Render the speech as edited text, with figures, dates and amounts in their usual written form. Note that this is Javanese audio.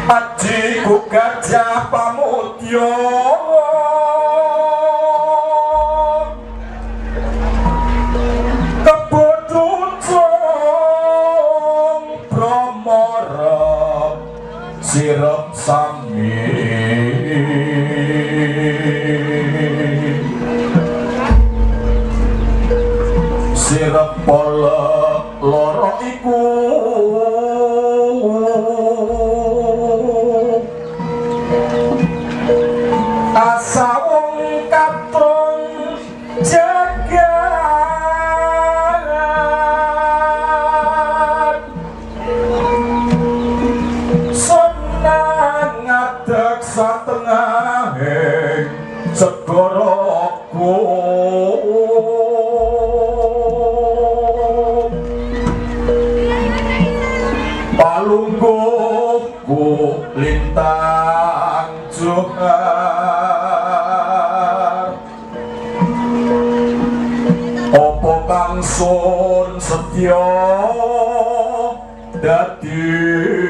Ajiku gajah pamudya kebodhong brahmara sirep sami sirep pala loro iku asawung katon jagat senang ngadeg satengahing segara palungguhku lintang johar apa kang sun setya dadi